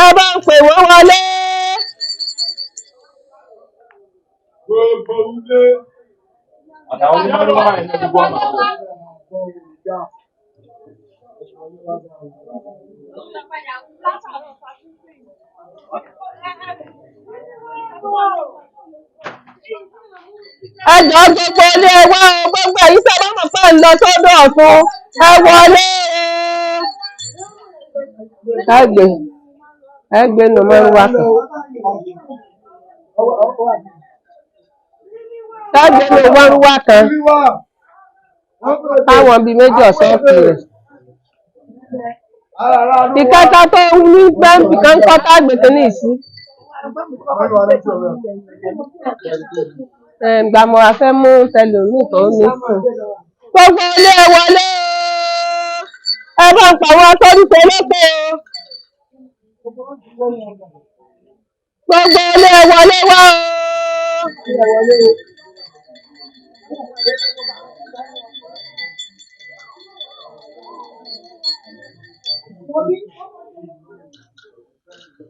Ẹ bá ń pè wọ́n wọlé. Gbogbo ilé àtàwọn onímọ̀ wà ní gbogbo ọmọ àbọ̀. Ẹ jọ̀ọ́ gbogbo ilé ẹ wá o, gbogbo ẹ̀yin tẹ́ bá mọ̀ pé ń lọ sọ́dọ̀ Ọ̀ṣun, ẹ wọlé o. Ẹ gbé ẹ gbé nù mọ́rúwá kan. Ẹ gbé nù mọ́rúwá kan táwọn bíi méjì ọ̀sán fi rẹ̀. Ìkẹta tó ní bẹ́ǹbì kan kọ́ tá gbé kínní sí. Ìgbà mo wá fẹ́ mú tẹlòmíì tó ní fún. Gbogbo ilé ẹ wọlé o. Ẹ bá ń pa àwọn atọ́jú olóko o. Gbogbo ilé ẹ wọlé wá o.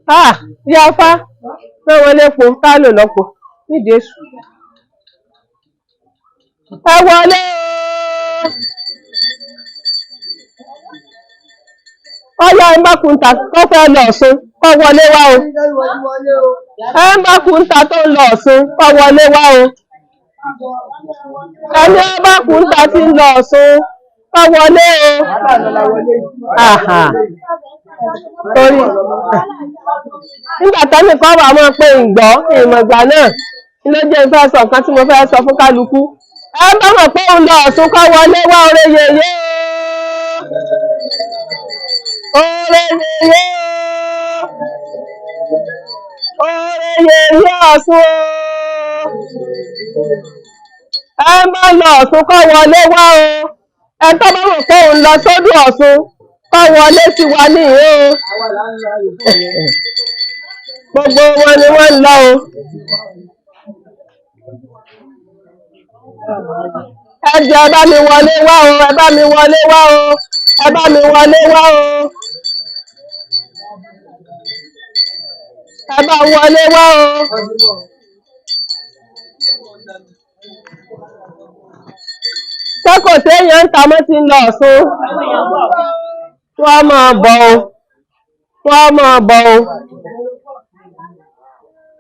Ah, ìyá Ifá, pé wọn lépo ká lò lọ́pọ̀ nídìí èṣù. Ẹ wọlé o. Ọyá ẹ má kúnta tó fẹ́ lọ Ọ̀ṣun kó wọlé wá o. Ẹ má kúnta tó ń lọ Ọ̀ṣun kó wọlé wá o. Ẹni ẹ bá kúnta tí ń lọ Ọ̀ṣun kó wọlé o. Àhà. Torí nígbà tẹ́nìkan wà máa pé ìgbọ́ ìmọ̀gbà náà ló jẹ́ n fẹ́ sọ nǹkan tí mo fẹ́ sọ fún kálukú. Ẹ bá mọ̀ pé òun lọ Ọ̀ṣun kó wọlé wá oore yèyé o. Oore yèyé o. Oore yèyé Ọ̀ṣun o. Ẹ bá lọ Ọ̀ṣun kó wọlé wá o. Ẹ tó bá mọ̀ pé òun lọ sódò Ọ̀ṣun kó wọlé sí wa níhìn o. Gbogbo wọn ni wọ́n ń lọ o. Ẹ jọ̀ọ́ ẹ bá mi wọlé wá o, ẹ bá mi wọlé wá o, ẹ bá mi wọlé wá o. Ẹ bá wọlé wá o. Ṣé kò séèyàn ń ta mọ́ tí ń lọ Ọ̀ṣun? Wọ́n á máa bọ̀ o. Wọ́n á máa bọ̀ o.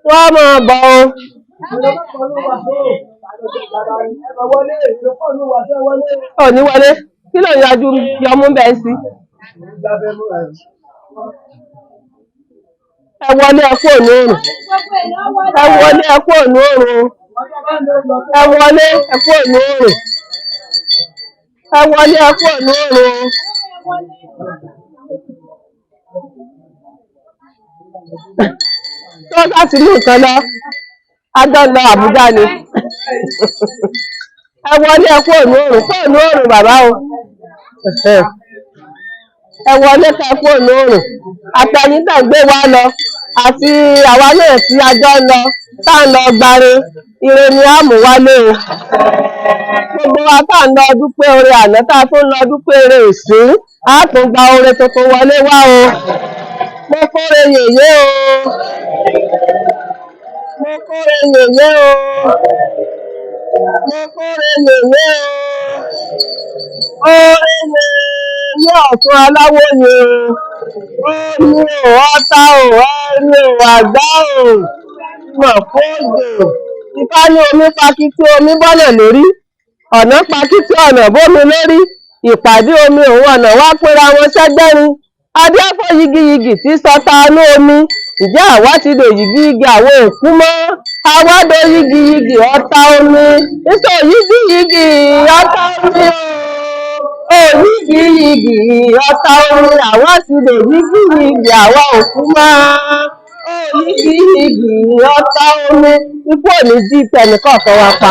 Wọ́n á máa bọ̀ o. Ò ní wọlé. Kí ló ń yọjú yọmú bẹ́ẹ̀ sí? Ẹ wọlé ẹ kú òní òrùn. Ẹ wọlé ẹ kú òní òrùn. Ẹ wọlé ẹ kú òní òrùn. Ẹ wọlé ẹ kú òní òrùn. Tó bá ti mú nǹkan lọ, a jọ ń lọ Àbújá ni. Ẹ wọlé ẹ kú òní òrùn, kú òní òrùn bàbá o. Ẹ wọlé ká kú òní òrùn. Àtẹ̀yìn tẹ̀ ń gbé wa lọ àti àwa náà tí a jọ ń lọ tá ń lọ gbare ire ni a mú wálé o. Gbogbo wa tá ń lọ dúpẹ́ oore àná tá a tún lọ dúpẹ́ oore ìsín, á tún gba oore tuntun wọlé wá o. Mo kóre yèyé o. Mo kóre yèyé o. Mo kóre yèyé o. Oore yèyé Ọ̀ṣun aláwòye o. Omi o, ọ̀tá o, ẹrin o, àgbá o, mọ̀ fóòjò. Ifá ní omi pakítí omi bọ́nà lórí. Ọ̀nà pakítí ọ̀nà bómi lórí. Ìpàdé omi òun ọ̀nà wá pínra wọn sẹ́gbẹ́rin. Adéfọ́ yigiyigi tí sọta inú omi. Ǹjẹ́ àwa ti dò yigiyigi àwọn òkú mọ́? Àwa dò yigiyigi ọ̀tá omi. Níṣó yigiyigi ọ̀tá omi o. Ò yigiyigi ọ̀tá omi. Àwa ti dò yigiyigi àwa òkú mọ́. Ò yigiyigi ọ̀tá omi. Ikú ò ní jí tẹnìkọ̀ọ̀kan wa pa.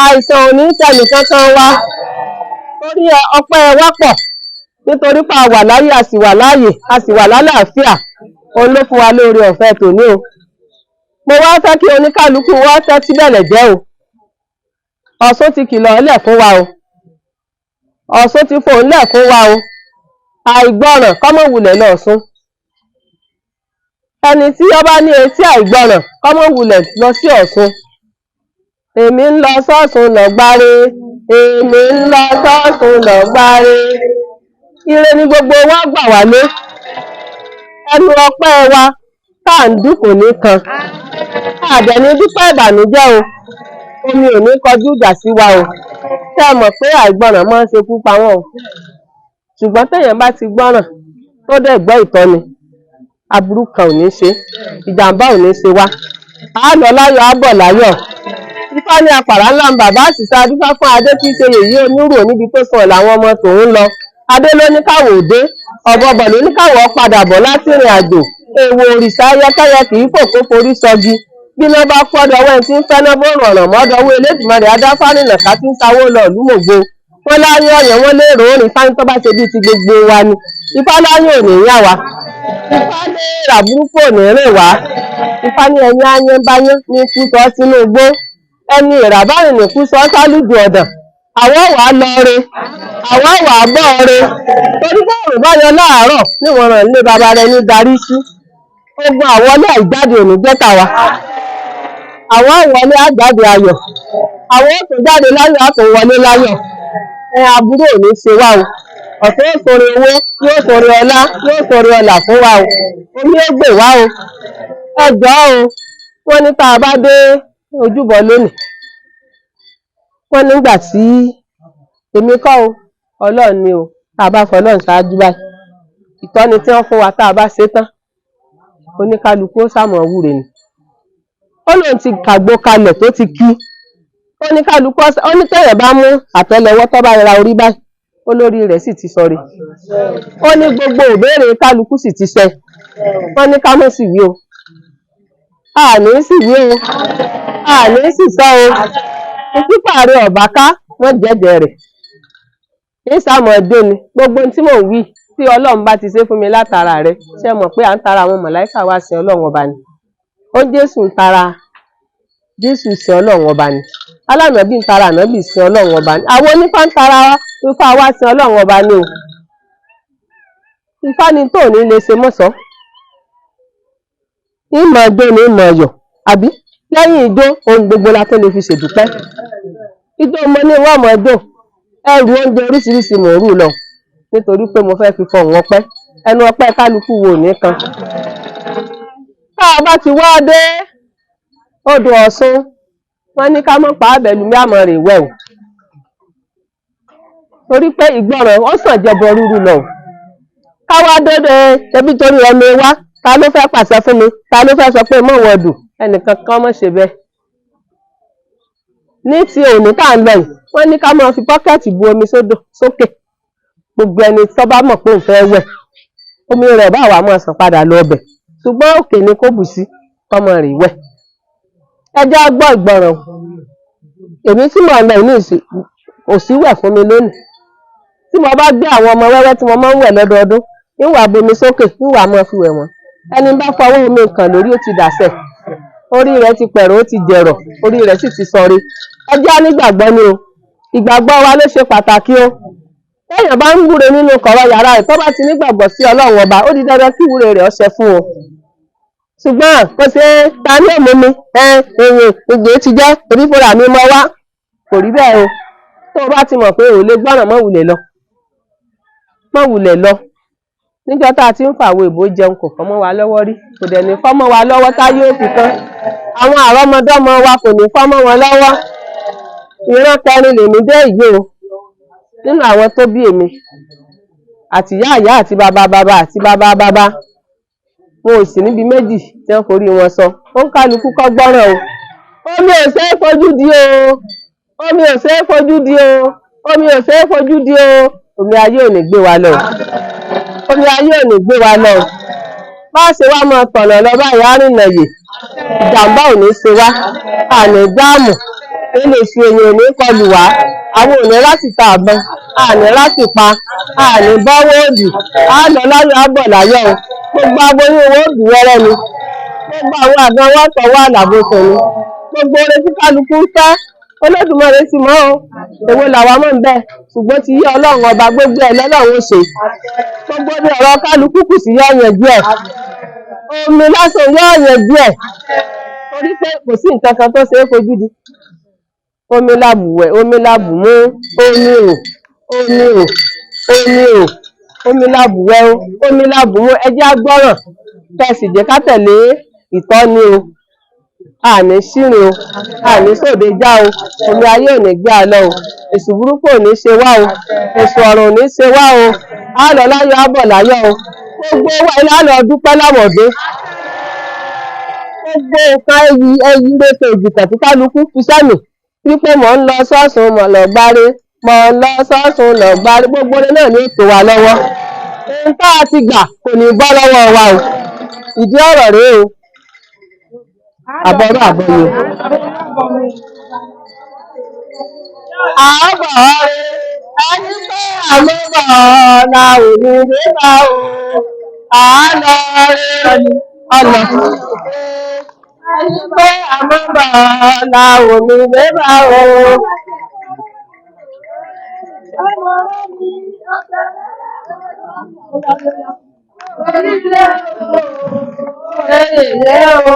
Àìsàn ò ní tẹnìkankan wa. Torí ọpẹ́ wa pọ̀ nítorí pé a wà láyé a sì wà láàyè a sì wà lálàáfíà òun ló fún wa lóore ọ̀fẹ́ tòní o. Mo wá fẹ́ kí oníkálukú wa tẹ́tí bẹ̀lẹ̀ jẹ́ o. Ọ̀ṣun ti kìlọ̀ ọ́lẹ̀ fún wa o. Ọ̀ṣun ti fòun lẹ̀ fún wa o. Àìgbọràn kọ́mọ̀wulẹ̀ lọ Ọ̀ṣun. Ẹni tí ó bá ní etí àìgbọràn kó má wulẹ̀ lọ sí Ọ̀ṣun. Èmi ń lọ sọ́ṣun lọ gbáre, èmi ń lọ sọ́ṣun lọ gbáre. Ire ni gbogbo wa gbà wálé. Ẹnu ọpẹ́ wa tá à ń dún kò ní kan. A dẹ̀ ní dúpẹ́ ìbànújẹ́ o. Omi ò ní kọjú ìjà sí wa o. Ṣé ẹ mọ̀ pé àìgbọràn máa ń ṣekú pa wọ́n o? Ṣùgbọ́n téèyàn bá ti gbọ́ràn tó dẹ̀ gbọ́ ìtọ́ni, aburú kan ò ní ṣe, ìjàmbá ò ní ṣe wá. Á lọ láyọ̀, á bọ̀ láyọ̀. Ifá ní apàrá ńlá ń bàbá àṣìṣe adífá fún adé tí í ṣe yèyé onírò níbi tó sọ làwọn ọmọ tòun lọ. Adé ló ní káwọ̀ òde, ọ̀bọ̀bọ̀ ló ní káwọ̀ padà bọ̀ láti ìrìn àjò. Èèwọ̀ òrìṣà ayẹkẹ́yẹ kì í fò kó forí sọgi. Bíná bá fọ́ dọwọ́ ẹni tí ń fẹ́ná, bó rọ̀ràn mọ́ dọwọ́ Elédùmarè adáfárìnà ká tí ń sawó lọ ìlú Mògo. Wọ́n láyé ọ̀yàn wọ́n lérò orin fáyín tó bá ṣe bíi ti gbogbo wa ni. Ifá láyé ò ní yá wa. Ifá ní èrà burúkú ò ní rìn wá. Ifá ní ẹni áyán báyán ní kú sọ sínú igbó. Ẹni èrà bárìn ní kú sọ sálùjù ọ̀dàn. Àwọ̀ wàá lọ re, àwọ̀ wàá bọ̀ re. Torí bóòrùn bá yọ láàárọ̀ níwọ̀n ràn lé baba rẹ ní darí sí. Ogun àwọlé àìjáde ò ní jẹ́ tàwa. Àwọn wọlé àjáde ayọ̀. Àwọn ó tún jáde láyọ̀, á tún wọlé láyọ̀. Ẹ aburú ò ní ṣe wá o. Ọ̀tún ó sọ̀rọ̀ owó, yóò sọ̀rọ̀ ọlá, yóò sọ̀rọ̀ ọlà fún wa o. Omi ó gbè wá o. Ẹ jọ̀ọ́ o, wọ́n ní tá a bá dé ojúbọ lónìí. Wọ́n nígbà tí èmi kọ́ o, Ọlọ́run ni o, tá a bá fọlọ́run ṣáájú báyìí. Ìtọ́ni tí wọ́n fún wa tá a bá ṣe tán, oníkálukú ó sàmọ̀ wúre ni. Ó lóun ti kàgbo kalẹ̀ tó ti kí. Oníkálukú ó ní téèyàn bá mú àtẹ́lẹwọ́ tó bá ra orí báyìí, ó lórí rẹ̀ sì ti sọre. Ó ní gbogbo ìbéèrè kálukú sì ti ṣẹ. Wọ́n ní ká mọ̀ sí wí o. A ní sì wí o. A ní sì sọ o. Ìpípà rẹ̀ ọ̀bá ká, wọ́n jẹ́jẹ́ rẹ̀. Ní sàmọ̀ ọdún ni gbogbo ohun tí mò ń wí tí Ọlọ́run bá ti ṣe fún mi látara rẹ̀. Ṣé ẹ mọ̀ pé à ń tara àwọn mọ̀láìkà wá sin Ọlọ́run ọba ni? Ó Jésù ń tara Jésù sin Ọlọ́run ọba ni. Alánàbí ń tara ànábì sin Ọlọ́run ọba ni. Àwọn onífá ń tara ifá wá sin Ọlọ́run ọba ni o. Ifá ni tó ní lè ṣe mọ́sọ̀ọ́. Ìmọ̀ ọjọ́ ni ìmọ̀ ọyọ̀, àbí? Lẹ́yìn ijó, ohun gbogbo la tó lè fi ṣèdúpẹ́. Ijó mo ní wọ́n mọ̀ ọjọ́. Ẹrù oúnjẹ oríṣiríṣi mò ń rù lọ nítorí pé mo fẹ́ fi fọhùn ọpẹ́. Ẹnu ọpẹ́ kálukú wo ní kan. Tá a bá ti wá dé odò Ọ̀ṣun, wọ́n ní ká mọ̀ pa àbẹ̀lùmí àmọ́ rè wẹ̀ o. Torí pé ìgbọràn ó sàn jẹbọ rúru lọ. Ká wá dédé ẹbí torí ọmọ wa, ta ló fẹ́ pàṣẹ fún mi? Ta ló fẹ́ sọ pé mọ̀ wọ́n dùn? Ẹnìkan kan mọ̀ ṣe bẹ́ẹ̀. Ní ti òní tá à ń lọ yìí, wọ́n ní ká máa fi pọ́kẹ́ẹ̀tì bu omi sódò sókè. Gbogbo ẹni tó bá mọ̀ pé òun fẹ́ wẹ̀, omi rẹ̀ bá wà máa sàn padà lọ ọbẹ̀. Ṣùgbọ́n òkè ni kó bù sí kọ́mọ rè wẹ̀. Ẹ jẹ́ á gbọ́ ìgbọràn o. Èmi tí mò ń lọ ní ìsìn, kò sí wẹ̀ fún mi lónìí. Tí mo bá gbé àwọn ọmọ wẹ́wẹ́ tí mo máa ń wẹ̀ lọ́dọọdún, ń wà bomi sókè, ń wà máa fi wẹ̀ wọ́n. Ẹni bá fọwọ́ omi kàn lórí ó ti dàsẹ̀. Orí rẹ̀ ti pẹ̀rọ̀, ó ti jẹ̀rọ̀, orí rẹ̀ sì ti sọre. Ẹ jẹ́ á nígbàgbọ́ ni o. Ìgbàgbọ́ wa ló ṣe pàtàkì o. Téèyàn bá ń wúre nínú kọ̀rọ̀ yàrá rẹ̀, tó bá ti nígbàgbọ́ sí Ọlọ́run ọba, ó di dandan kí ìwúre rẹ̀ ó ṣẹ fún o. Ṣùgbọ́n kò ṣe ta ní òmù mi, ẹ èèyàn ìgbé ti jẹ́, èmi fúnra mi mọ wá. Kò rí bẹ́ẹ̀ o. Tó o bá ti mọ̀ pé ò lè gbọ́ràn, mọ́ wulẹ̀ lọ. Mọ́ wulẹ̀ lọ. Níjọ́ tá a ti ń fàwo ìbò jẹun kò fọ́ mọ́ wa lọ́wọ́ rí. Kò dẹ̀ ní fọ́ mọ́ wa lọ́wọ́ táyé ó fi tán. Àwọn àrọ́mọdọ́mọ wa kò ní fọ́ mọ́ wọn lọ́wọ́. Ìran kẹrin lèmi dé yìí o. Nínú àwọn tó bí èmi àti ìyá ìyá àti bàbá bàbá àti bàbá bàbá, wọn ò sì níbi méjì tí wọ́n forí wọn sọ. Ó ń kálukú kọ́ gbọ́ràn o. Omi ò ṣeé fojú di o. Omi ò ṣeé fojú di o. Omi ò ṣeé fojú di o. Omi ayé ò ní gbé wa lọ. Omi ayé ò ní gbé wa lọ. Bá ṣe wá máa tọ̀nà lọ báyìí, á rìnà yè. Ìjàmbá ò ní ṣe wá. A ní jáàmù. Ilé ìṣù èèyàn ò ní kọlù wá. Àwọn ò ní láti ta àbọn. A ní láti pa. A ní bọ́wọ́ òdì. Á lọ láyọ̀, á bọ̀ láyọ̀ o. Gbogbo aboyún owó òbí wẹ́rẹ́ ni. Gbogbo àwọn àgbọn wọn tọwọ́ àlàbòsùn ni. Gbogbo oore tí kálukú ń fẹ́, Olódùmarè ti mọ̀ o. Èwo làwa mọ̀ ń bẹ̀? Ṣùgbọ́n ti yé Ọlọ́run ọba, gbogbo ẹ̀ lọ́lọ́run ó ṣe. Gbogbo ní ọ̀rọ̀ kálukú kù sí yọ́ yanjú ẹ̀. Omi lásán yóò yanjú ẹ̀, torí pé kò sí nǹkan kan tó ṣe é fojú di. Omi la bùwẹ̀, omi la bù mú, omi ò, omi ò, omi ò, omi la bùwẹ̀ o, omi la bù mú. Ẹ jẹ́ á gbọ́ràn, kẹ́ ẹ sì jẹ́ ká tẹ̀lé ìtọ́ni o. Àní ṣìrìn o, àní sòde já o, omi ayé ò ní gbé a lọ o, èṣù burúkú ò ní ṣe wá o, èṣù ọ̀run ò ní ṣe wá o, á lọ láyọ̀, á bọ̀ láyọ̀ o. Gbogbo wa ilé á lọ dúpẹ́ lámọ̀dé. Gbogbo nǹkan ẹyí ẹyí réfe ìjìkà tí kálukú fi sẹ́mì wípé mò ń lọ sọ́ọ̀sùn mọ̀ lọ gbáre, mò ń lọ sọ́ọ̀sùn lọ gbáre, gbogbo orin náà ní ètò wa lọ́wọ́. Ohun tá a ti gbà kò ní bọ́ lọ́wọ́ wa o. Ìdí ọ̀rọ̀ rèé o, àbọ̀rọ̀ àbọ̀yè. Àbọ̀ rẹ̀ ẹni pé àmúbọ̀ la ò ní dé bá o. Àlọ́ rẹ̀ ọ̀nà. Ẹni pé àmúbọ̀ la ò ní dé bá o. Orílẹ̀ o,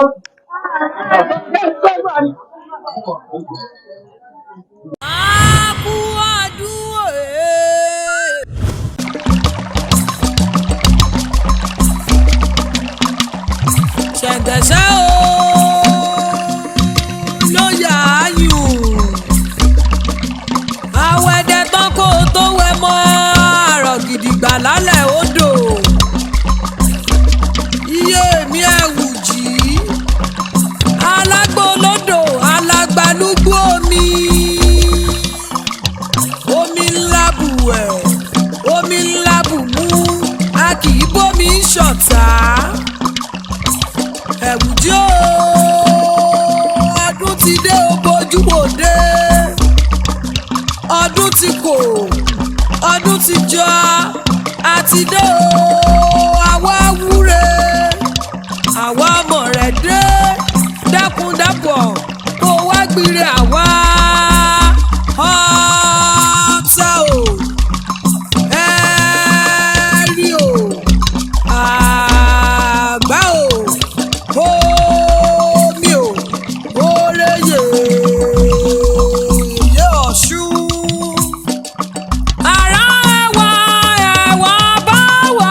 A kú ọdún òye. Ṣẹ̀ǹgẹ̀ṣẹ̀ o ló yà á yùn. Àwẹ̀dẹ̀ tán kó o tó wẹ̀ mọ́ àrọ̀ gidigba lálẹ́ odò. Iye mi ẹ̀wù jì í. Alágbó lódò, alágbálúgbú omi. Omi ńlá bùwẹ̀, omi ńlá bùmú, a kì í bómi ṣọ̀tá. Ẹ̀wùjí o, ọdún ti dé o, bójú wò dé. Ọdún ti kò, ọdún ti jọ, àti dé o, àwa wúre, àwa ọmọ rẹ̀ dé. Dákun dábọ̀ kó wá gbire àwa. Ọ̀tá o, ẹ̀rí o, àgbá o, omi o, oréyè yé Ọ̀ṣun. Ará ẹ̀wà ẹ̀wà bá wà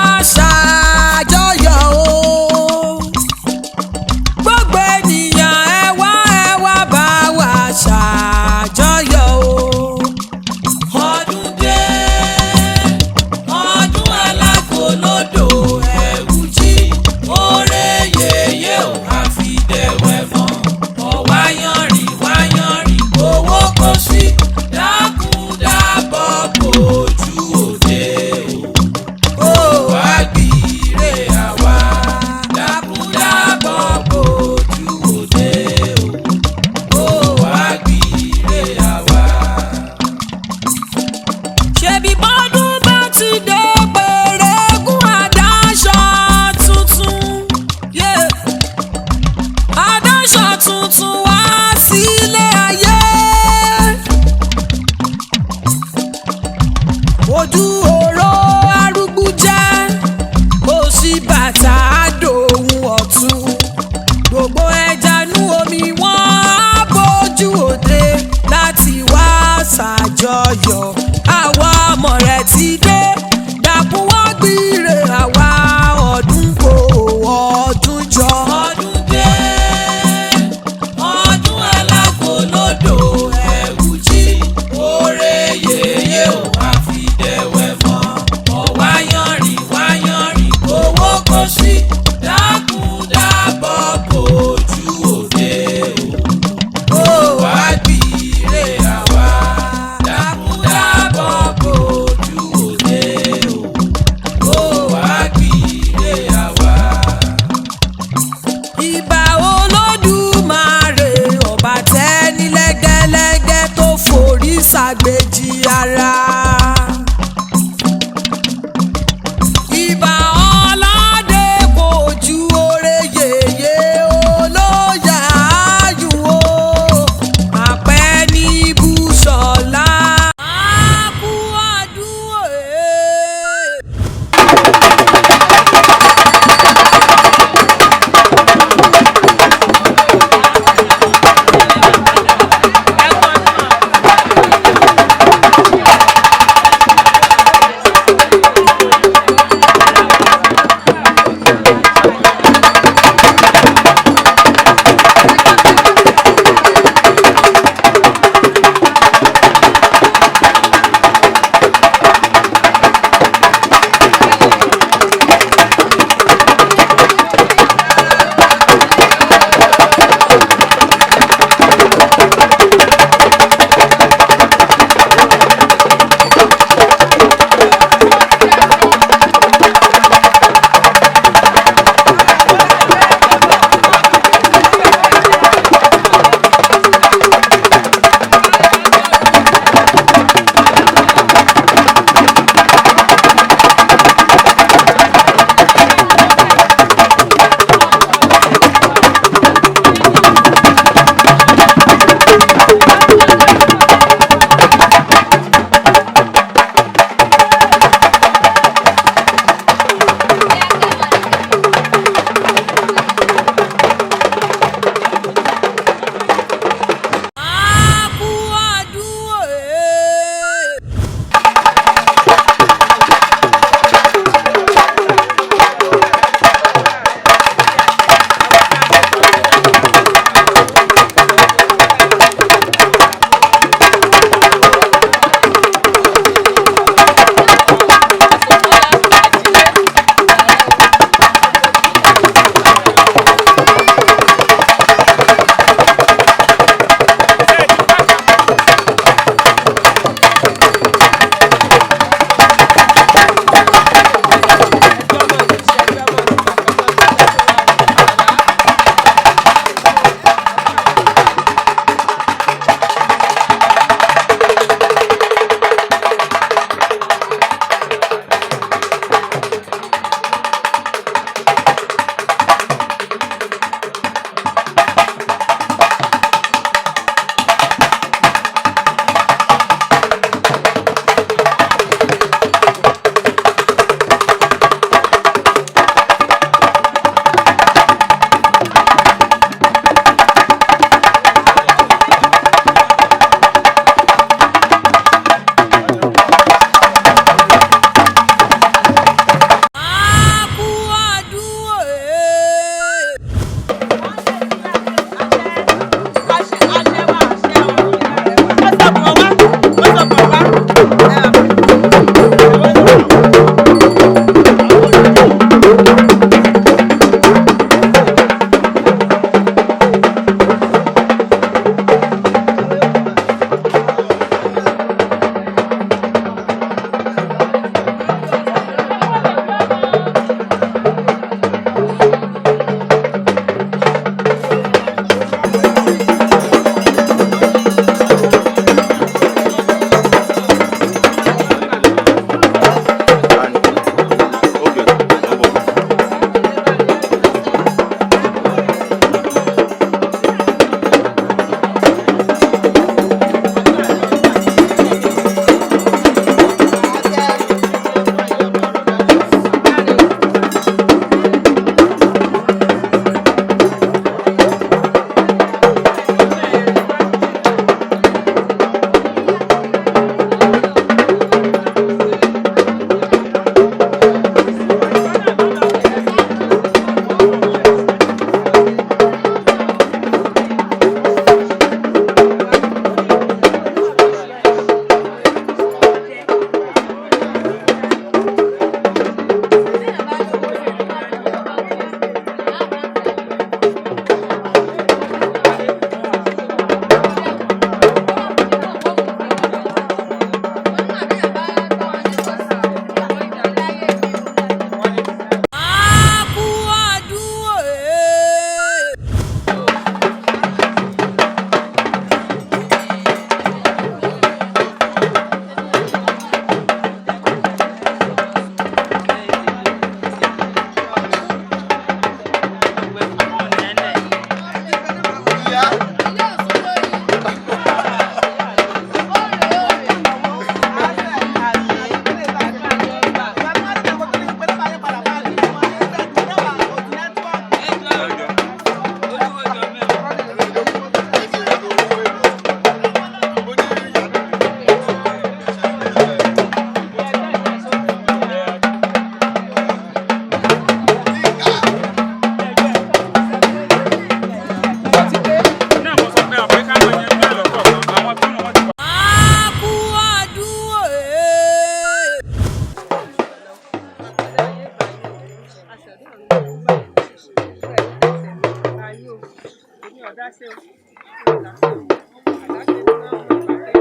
Ọ̀dá ṣe o. Àdáṣe ni wọ́n mọ̀ pàtẹ́.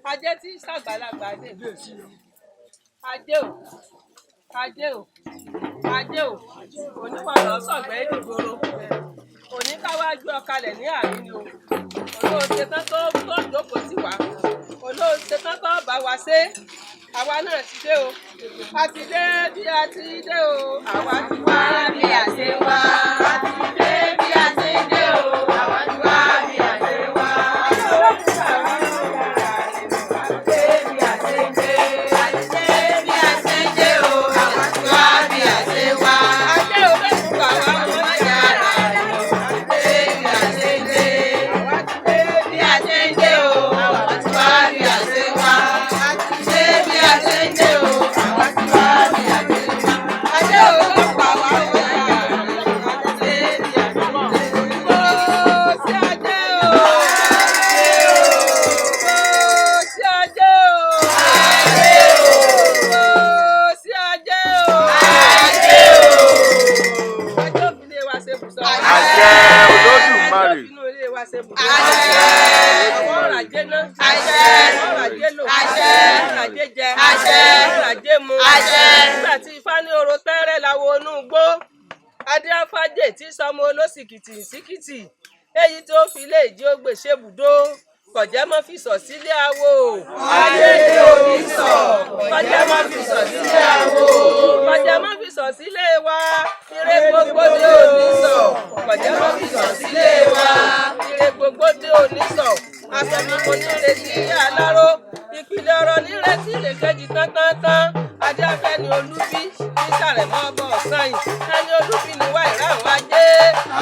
Ajé tí ń ṣàgbàlagbà dé. Ajé o, ajé o, ajé o, oníwàlọ́ sọ̀gbẹ́ ìdìgboro. Òní ká wá gbé ọ kalẹ̀ ní àárín ni o. Olóò ṣetán tó tó jókòó tì wá. Olóò ṣetán tó bá wa ṣe. Àwa náà ti dé o. A ti dé bí a ti dé o. Àwa ti wá bí a ṣe wá. A ti dé bí a ṣe dé o. Àwa ti wá bí a ṣe wá. Ajé o lẹ́kùn bàbá wọn yára. Àwa ti dé bí a ṣe ń dé o. Àwa ti wá bí a ṣe wá. A ti dé bí a ṣe ń dé o. Àwa ti wá bí a ṣe wá. Ajé o ló pa wá o. A ti dé bí a ṣe ń dé. Mo sí ajé o. Mo sí ajé o. Mo sí ajé o. Ajé òfin lé wa ṣe bùsọ̀. Àṣẹ Olódùmarè. Ajé òfin ilé wa ṣe bùsọ̀. Àwọn ọ̀rọ̀ ajé ná. Ọ̀rọ̀ ajé lò. Ọ̀rọ̀ ajé jẹ. Ọ̀rọ̀ ajé mu. Nígbà tí ifá ní oró tẹ́rẹ́ lawo inú igbó. Adíáfájè tí sọmọ olóṣìkìtì síkìtì. Èyí tó fi lé ìdí ògbè ṣebùdó. Kọ̀jẹ́ mọ́ fi sọ̀ sílé awo. Ayé ni òní sọ̀. Kọ̀jẹ́ mọ́ fi sọ̀ sílé awo. Kọ̀jẹ́ mọ́ fi sọ̀ sílé wa. Ire gbogbo dé òní sọ̀. Kọ̀jẹ́ mọ́ fi sọ̀ sílé wa. Ire gbogbo dé òní sọ̀. Aṣọ funfun ní retí aláró. Ìpìlẹ̀ ọ̀rọ̀ ní retí lèkejì. tán tán tán. Ajáfẹ́ ni Olúbí ní sàrẹ̀mọ́ ọba ọ̀sán yìí. Ẹni Olúbí ni wá ìráhùn ajé.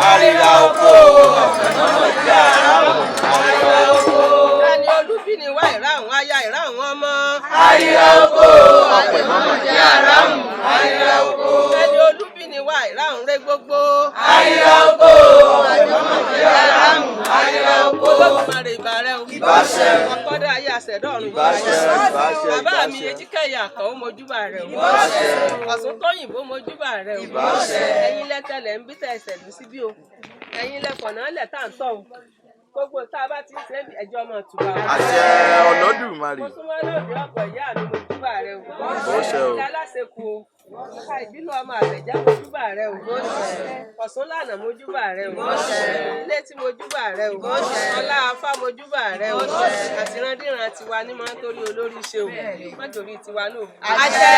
Àríra oko ọ̀pẹ̀ mọ́mọ́ jẹ́ àráhùn. Àríra oko. Ẹni Olúbí ni wá ìráhùn aya ìráhùn ọmọ. Àríra oko ọ̀pẹ̀ mọ́mọ́ jẹ́ àráhùn. Àríra oko. Ẹni Olúbí ni wá ìráhùn rẹ gbogbo. Àríra oko ọ̀pẹ̀ mọ́mọ́ jẹ́ àráhùn. Àríra oko. Olódùmarè ìbà rẹ o. Ìbáṣẹ. Akọ́dá ayé àṣẹ̀dá ọ̀run. Ìbáṣẹ, ìbáṣẹ, Bàbá mi ìbáṣẹ. Ejíkẹ̀yà Àkànó mojúbà rẹ o. Ìbáṣẹ. Ọ̀sùn Tóyìnbó mojúbà rẹ o. Ìbáṣẹ. Ẹ̀yin lẹ́tẹ̀lẹ̀ ń bí tẹ̀ ẹsẹ̀ lù síbí o. Ẹ̀yin lẹ́kọ̀ọ́ náà lẹ̀ tá à ń tọ̀ o. Gbogbo tá a bá ti ń ṣe ẹjọ́ ọmọ tùbà o. Àṣẹ Olódùmarè. Mo súnmọ́ lóde ọ̀pọ̀ ìyá mi mojúbà rẹ o. Ìbáṣẹ o. Ilé aláṣekù o. Àìbínú ọmọ àtẹ̀jẹ́ mojúbà rẹ o. Ọ̀sùn lànà mojúbà rẹ o. Ilé tí mojúbà rẹ o. Ọlá afá mojúbà rẹ o. Àtìrandíran tiwa ní máa ń torí olórí ṣe o. Má torí tiwa náà. Àṣẹ.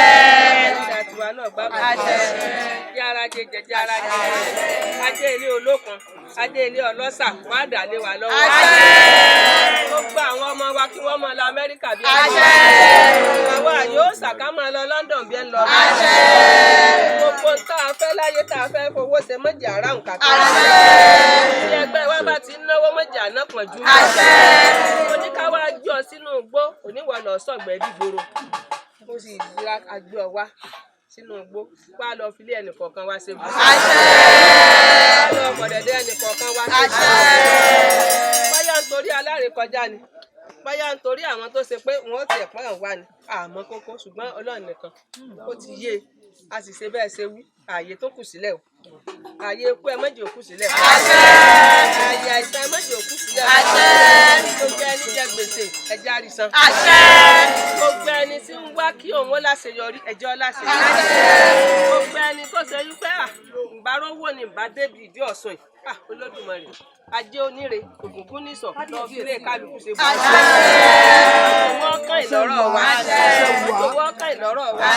Ẹ̀dá tiwa náà gbá bàbá. Jẹ́ ara jẹ jẹ jẹ́ ara jẹ. Ajé ilé olókun, ajé ilé ọlọ́sà, wọ́n á dà lé wa lọ́wọ́. Gbogbo àwọn ọmọ wa kí wọ́n máa lọ Amẹ́ríkà bí ẹni lọ. Àwa yóò ṣàká máa lọ London bí ẹni lọ. Gbogbo tá a fẹ́ láyé tá a fẹ́ fowó ṣe mọ́jà aráhùn kàkà. Bí ẹgbẹ́ wa bá ti ń náwó mọ́jà náà pọ̀ jù. Oníkáwá jọ sínú igbó, oníwọ̀ lọ sọ̀gbẹ́ dìgboro. Mo sì ra àgbẹ̀ ọ̀wá sínú igbó wá lọ filé ẹnì kọ̀ọ̀kan wá ṣe bùsùn. Wá lọ fọ̀dẹ̀dẹ̀ ẹnì kọ̀ọ̀kan wá ṣe bùsùn. Bóyá nítorí alárékọjá ni, bóyá nítorí àwọn tó ṣe pé wọn ó tiẹ̀ pọ́n wá ni, àmọ́ kókó ṣùgbọ́n Ọlọ́run nìkan ó ti yé e, a sì ṣe bẹ́ẹ̀ ṣe wí, ààyè tó kù sílẹ̀ o. Ààyè ikú ẹ má jẹ́ ó kù sílẹ̀. Ààyè àìsàn ẹ má jẹ́ ó kù sílẹ̀. Gbogbo ẹni jẹ gbèsè ẹjẹ́ àrísàn. Gbogbo ẹni tí ń wá kí òun ó láṣeyọrí ẹjẹ́ ó láṣeyọrí. Gbogbo ẹni tó ṣe wípé à ǹbá rówó ni ǹbá débi ìdí ọ̀sùn yìí. À Olódùmarè ajé oníre ògùngún nìsọ̀ lọ fi ilé kálukú ṣe bùkún. Owó ọkàn ìlọ́rọ̀ wa. Owó ọkàn ìlọ́rọ̀ wa.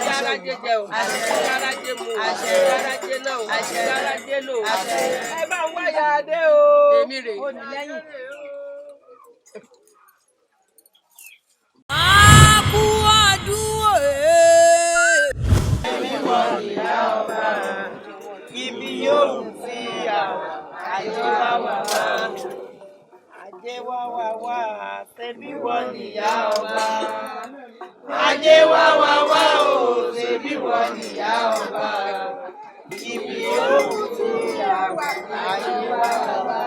Yàrá jẹjẹ o. Yàrá jẹ mu o. Yàrá jẹ náà o. Yàrá jẹ lò o. Ẹ bá ń wáyà adé o. Èmi rèé. A kú ọdún òye. Ibi yóò tí a wà, ajé wá wá wá. Ajé wá wá wá, ṣebí wọ́n níyà ọba. Ajé wá wá wá o, ṣebí wọ́n níyà ọba. Ibi yóò tí a wà, ajé wá wá wá.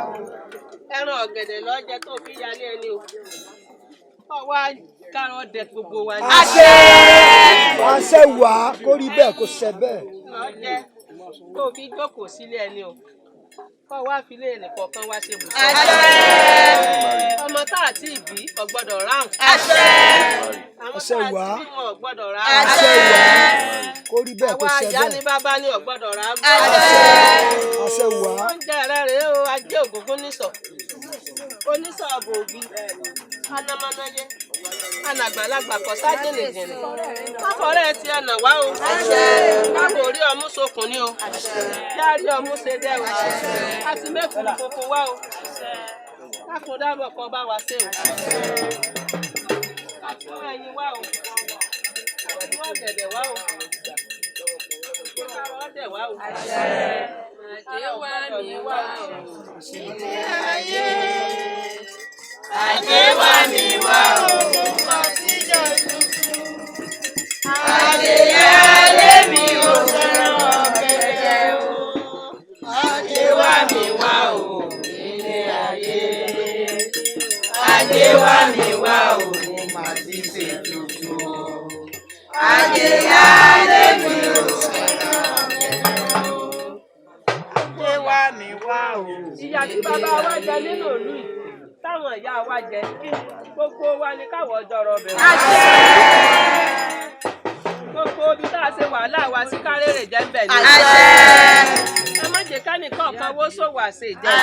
Ẹran ọ̀gẹ̀dẹ̀ lọ́jẹ́ tó fi yálé ẹni o. Ọwọ́ kárọ̀ dẹ gbogbo wa ní. Àṣẹ wà kó rí bẹ́ẹ̀ kó ṣe bẹ́ẹ̀. Lọ́jẹ́ tó fi jókòó sílé ẹni o. Kọ́ wá filé ẹnì kọ̀ọ̀kan wá ṣe bùsùn. Ọmọ tá a ti bí kò gbọ́dọ̀ ráhùn. Àwọn tá a ti bí wọn ò gbọ́dọ̀ ráhùn. Àṣẹ wà kó rí bẹ́ẹ̀ kó Àwa ṣe ìyá ni bẹ́ẹ̀. bàbá ni ò gbọ́dọ̀ ráhùn. Àṣẹ wà. Oúnjẹ rẹ rèé o, ajé ògúngún nísọ̀. Onísọ̀ bòògì. Anamọ́náyé. Anàgbàlagbà kọ̀ sá jìnnìjìnnì. Káfọ́rẹ́ ti ẹnà wá o. Káàbò orí ọmú sokùn ni o. Járí ọmú ṣe dẹ́ o. A ti mẹ́kùn funfun wá o. Káfún dábọ̀ kọ́ bá wa ṣe o. A ti mú ẹyin wá o. A ti mú ọ̀gẹ̀dẹ̀ wá o. Kárọ̀ ọ̀dẹ̀ wá o. Ajé wá mi wá o. Ajé wá mi wá o, mo mọ̀ síjọ́ tuntun. Ajé yálé mi ò fẹ́ràn ọ̀gẹ̀dẹ̀ o. Ajé wá mi wá o, ilé ayé. Ajé wá mi wá o, mo mà ti ṣe tuntun o. Ajé yálé mi ò fẹ́ràn ọ̀gẹ̀dẹ̀ o. Ajé wá mi wá o. Ìyà tí bàbá wa jẹ nínú ìlú yìí táwọn ìyá wa jẹ gbogbo wa ni káwọ jọrọ bẹ̀rù. Gbogbo ibi tá a ṣe wàhálà wa sí kárèrè jẹ́ ń bẹ̀ ni. Ẹ má jẹ́ kánìkan kan wó ṣòwò àṣẹ ìjẹ́.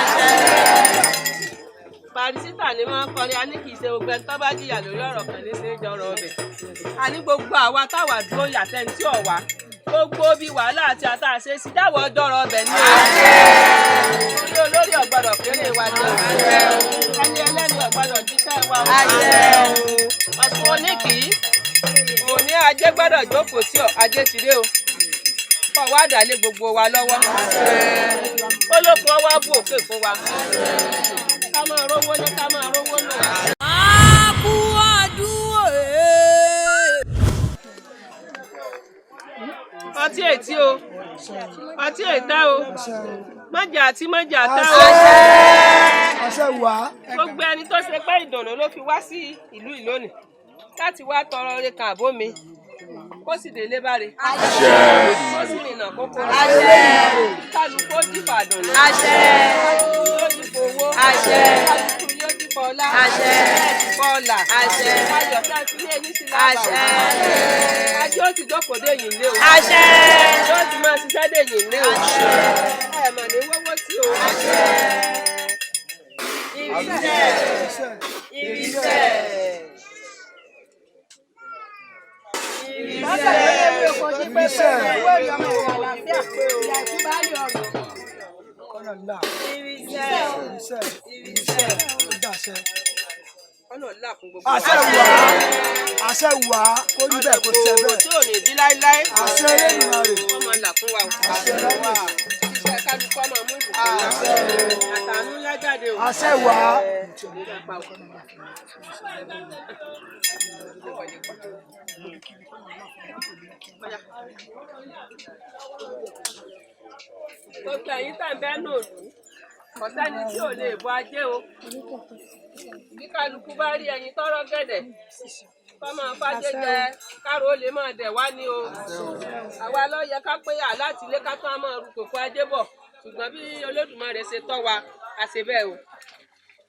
Bàrísítà ni wọ́n ń kọrin, a ní kì í ṣe gbogbo ẹni tó bá jìyà lórí ọ̀rọ̀ kan ní ṣe é jọrọ ọbẹ̀. A ní gbogbo àwa táwa dúró yàtẹ̀ ní tí ò wá. Gbogbo bí wàhálà àti àtàṣe sí dáwọ́ jọrọ ọbẹ̀ ní o. Orí olórí ò gbọ́dọ̀ kéré wa jẹ. Ẹni ẹlẹ́ni ò gbọ́dọ̀ jíṣẹ́ wa o. Ọ̀sùn oníkìí, Ajé gbọ́dọ̀ jókòó sí ọ, ajé ti dé o. Kọ́ wá dàlé gbogbo wa lọ́wọ́. Olókun ọwọ́ bù òkè fún wa. Ká máa rówó ní, ká máa rówó lò. A kú ọdún òye. Ọtí ètí o, ọtí ètá o, mọ̀jà àti mọ̀jà tá o. Àṣẹ wá. Gbogbo ẹni tó ṣe pé ìdùnnú ló fi wá sí ìlú ìlónìí láti wá tọrọ oore kan àbó mi, kó sì délé báre, kó sì rìnà kókó rẹ, kálukú ó dìfà dùnú, kálukú yóò dìfò owó, kálukú yóò dìfò ọlá, dìfò ọlà, ayọ̀ tá a fi ní eyín sí lábàá o. Ajé ó ti jókòó dé yìí lé o, yóò ti máa ṣiṣẹ́ dé yìí lé o, ẹ mà ní wọ́wọ́ sí o. Ìrìsẹ̀. Ìrìsẹ̀. Ìrìsẹ̀. Kọ́nà là. Ìrìsẹ̀. Ìrìsẹ̀. Ìrìsẹ̀. Ó dàṣẹ. Ọ̀nà là fún gbogbo wa. Àṣẹ wá. Àṣẹ wá. Kó rí bẹ́ẹ̀, kó ṣẹ Kòrò bẹ́ẹ̀. tí ò ní dín láéláé. Àṣẹ Elédùmarè. Wọ́n máa là fún wa o. Àṣẹ láyé. Iṣẹ́ kálukú ọmọ mú ìbùkún ńlá. Àtàánú ńlá jáde o. Àṣẹ wá. Gbogbo ẹ̀yin tá ń bẹ́ nù òlù. Kò sẹ́ni tí ò lè bọ ajé o. Bí kálukú bá rí ẹyin tọ́rọ́ gẹ̀dẹ̀, kọ́ máa fájé jẹ, káàró ó lè máa dẹ̀ wá ní o. Àwa ló yẹ ká pé à láti ilé ká tún á máa ru kòkó ajé bọ̀. Ṣùgbọ́n bí Olódùmarè ṣe tọ́ wa, a ṣe bẹ́ẹ̀ o.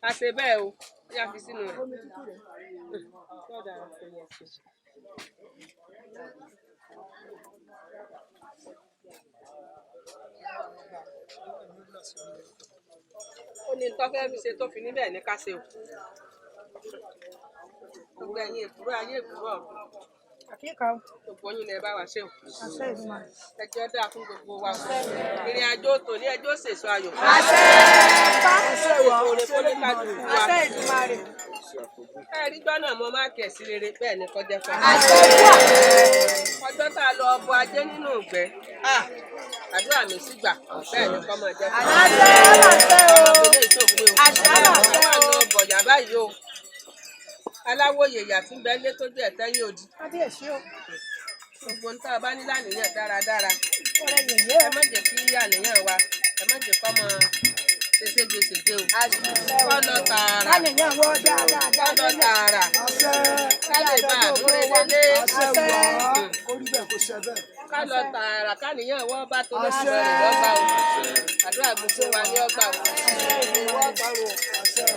A ṣe bẹ́ẹ̀ o. Ó yá, fi sínú rẹ̀. Ó ní tó fẹ́ fi ṣe tó fi níbẹ̀ ní ká ṣe o. Gbogbo ẹ̀yin èkúrú ayé, èkúrú ọ̀run. Gbogbo yín lẹ bá wa ṣe o. Ẹjọ́ dáa fún gbogbo wa o. Ìrìn àjò tòní, ẹjọ́ sèso ayọ̀. Àṣẹ wá. Oore Àṣẹ fún oníkálukú wa. Èdùmàrè. Ẹ rí gbọ́nà mo máa kẹ̀ sí rere, bẹ́ẹ̀ ni kọjá fún wa. Ọjọ́ tá a lọ bọ ajé nínú ìgbẹ́, ah, àdúrà mi sì gbà, bẹ́ẹ̀ ni kọ́ máa jẹ́ fún wa. Àṣẹ àṣẹ o. Ọmọ ìṣòpin o. Àṣẹ àṣẹ Wà lọ bọ̀yà báyìí o. Aláwòye ìyà tí ń bẹ lé tójú ẹ̀ tẹ́yìn òdì. Kábíyèsí o. Gbogbo ń tá a bá ní láníyàn dáradára. Ọ̀rẹ́ yèyé Ẹ o. má jẹ́ kí àníyàn wa, ẹ má jẹ́ kọ́ mọ ṣe ségesège o. Kọ́ lọ tààrà. Káníyàn wọ́ dáadáa. Kọ́ lọ tààrà. Àṣẹ. Ká lè bá àdúrà délé. Àṣẹ wá. Kó rí bẹ́ẹ̀, kó ṣẹ bẹ́ẹ̀. Ká lọ tààrà, káníyàn wọ́n bá tó lọ́sọ̀ Àṣẹ. rẹ̀ lọ́gbà o. Àdúrà gbogbo wa ní ọgbà o. Ọwọ́ gbà o.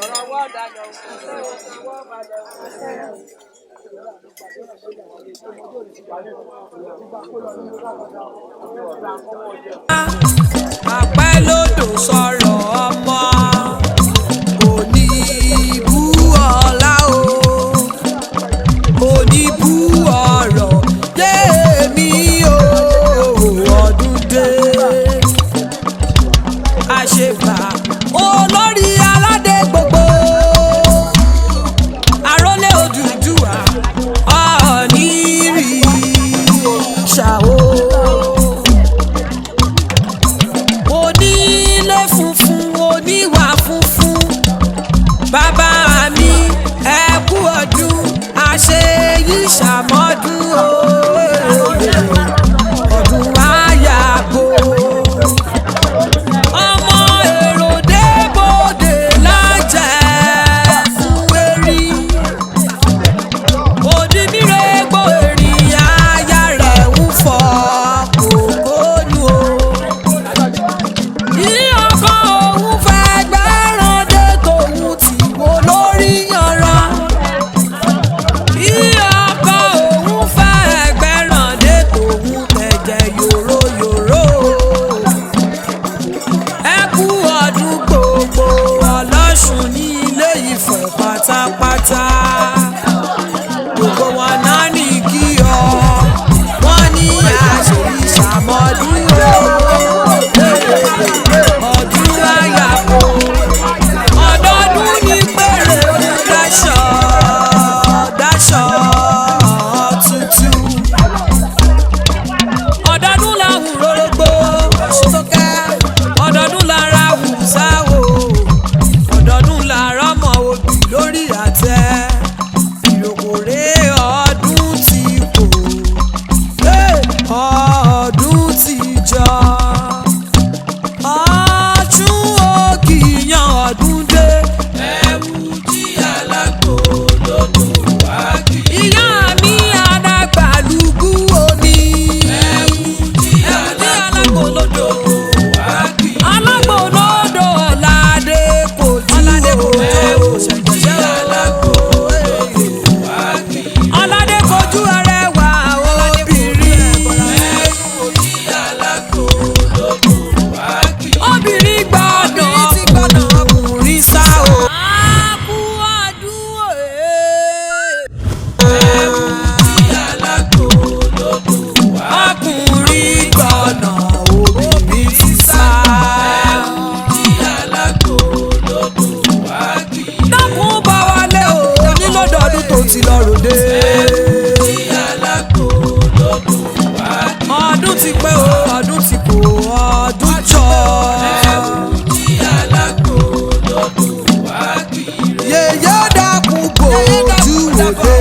Ọ̀rọ̀ ọwọ́ dayọ̀ o. Ọwọ́ balẹ̀ o. Àpẹ́ lódò sọ̀rọ̀ ọmọ òní ibú ọ̀la o, òní ibú ọ̀rọ̀ lémi o. Ọdún dé, àṣebà olórí aládé gbogbo, àrólé Odùduwà, Ọọ̀ni rìṣà o, onílé funfun, oníwà funfun, bàbá mi, ẹ kú ọdún, àṣeyí ṣàmọ́dún o, ọdún àyàbò. Ọmọ èrò débòde lájẹ fún erí òdìmírègbò èrìn, aya rẹ̀ ń fọ kòkó nu o. Ìyọkọ òun fẹ́ gbẹ́ràn dé tòun tí wo lórí yanra. Ìyọkọ òun fẹ́ gbẹ́ràn dé tòun tẹ̀jẹ̀ yòró yòró. Ẹ kú ọdún gbogbo ọlọ́sùn ní Ilé Ifẹ̀ pátápátá. Gbogbo wọn náà ní kí ọ, wọ́n ní àṣírí ṣàmọ́dún o, ọdún àyàpọ̀, ọdọọdún ní péré dáṣọ dáṣọ tuntun. lọ ròde. Ọdún ti pẹ́ o, ọdún ti kò, ọdún jọ. Yèyé dákun bòjú òde.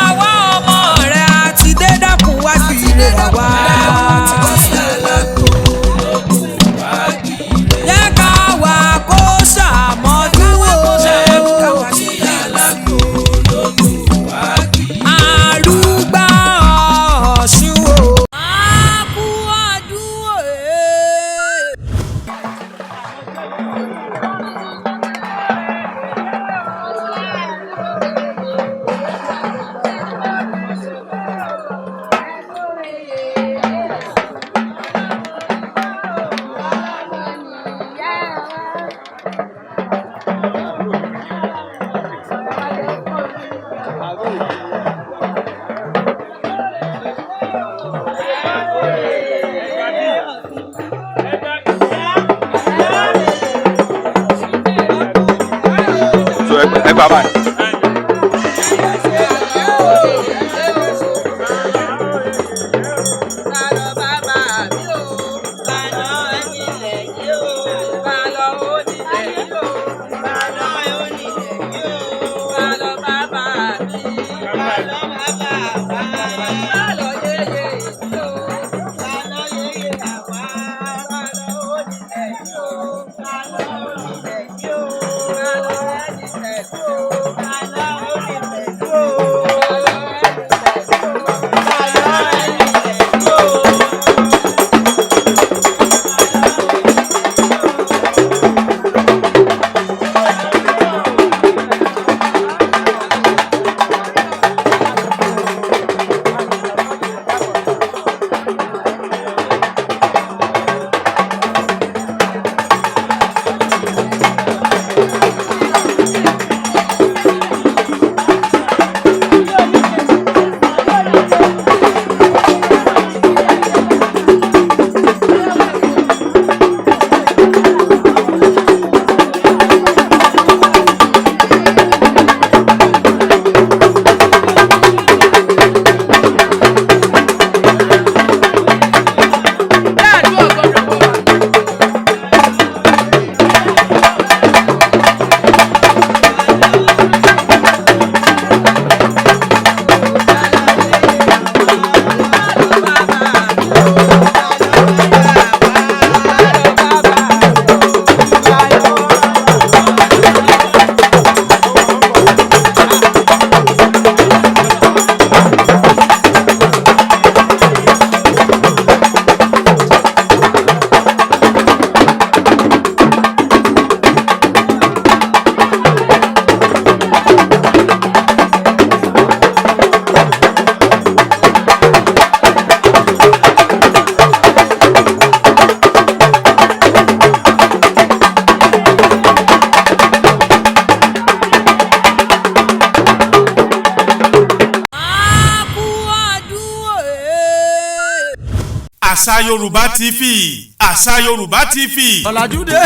Àwa ọmọ rẹ̀ àti dé, dákun wá sí ilé wa. Jẹ́ ká wá kó ṣàmọ́dún o. Àrùgbá Ọ̀ṣun o. A kú ọdún òye. So ẹ gbà báyìí. A kú ọdún òye. Àṣà Yorùbá TV, Àṣà Yorùbá TV. Ọ̀làjú dé,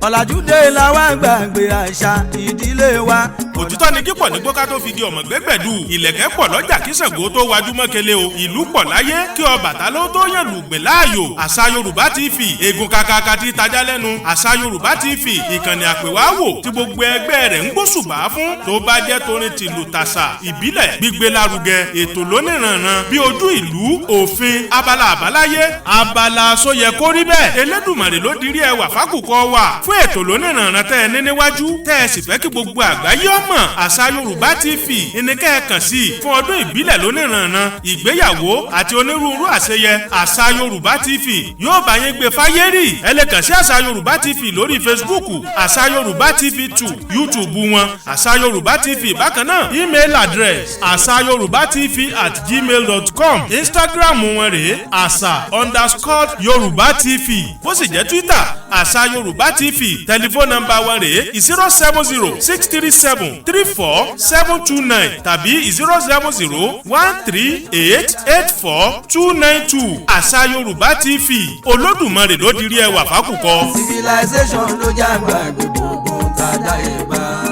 ọ̀làjú dé, làwa gbàgbé àṣà ìdílé wa. Òtítọ́ ni kíkọ̀ ní gbọ́ká tó fi di ọmọ gbẹ́gbẹ̀dù. Ìlẹ̀kẹ̀ pọ̀ lọ́jà kí Ṣàngó tó wájú mọ́kẹ́lẹ́ o. Ìlú pọ̀ láyé kí Ọbàtálá tó yàn lùgbẹ̀ láàyò. Àṣà Yorùbá TV, egun kakaka ti tajà lẹ́nu. Àṣà Yorùbá TV, ìkànnì àpèwáwò tí gbogbo ẹgbẹ́ rẹ̀ ń gbóṣùbà fún. Tó bá jẹ́ torin tìlù tàṣà ìbílẹ̀, gbígbé lárugẹ ètò lóníranran bí ojú ìlú, òfin, abala àbáláyé, abala sóyẹ kó rí bẹ́ẹ̀. Elédùmarè ló dirí ẹwà fákùkọ wa fún ètò lóníranran tẹ́ ẹ ní níwájú, tẹ́ ẹ sì fẹ́ kí gbogbo àgbáyé ọmọ. Àṣà Yorùbá TV ìníkẹ́ ẹ kàn sí fún ọdún ìbílẹ̀ lóníranran, ìgbéyàwó àti onírúurú àṣeyẹ. Àṣà Yorùbá TV yóò bá yín gbé fáyé rì. Ẹ lè kàn sí Àṣà Yorùbá TV lórí Facebook, Àṣà Yorùbá TV 2, YouTube wọn, Àṣà Yorùbá TV bákan náà. Email address, àṣàyorùbátv@gmail.com. Instagram wọn rèé, àṣà_yorùbá tv. Bó sì jẹ́ Twitter, Àṣà Yorùbá TV. Tẹlifóònù nọ́mbà wọn rèé, 07063734729 tàbí 07013884292. Àṣà Yorùbá TV, Olódùmarè ló dirí ẹwà fákùkọ. Civilization ló já gbàgbé gbogbo. tá a dá ìbá.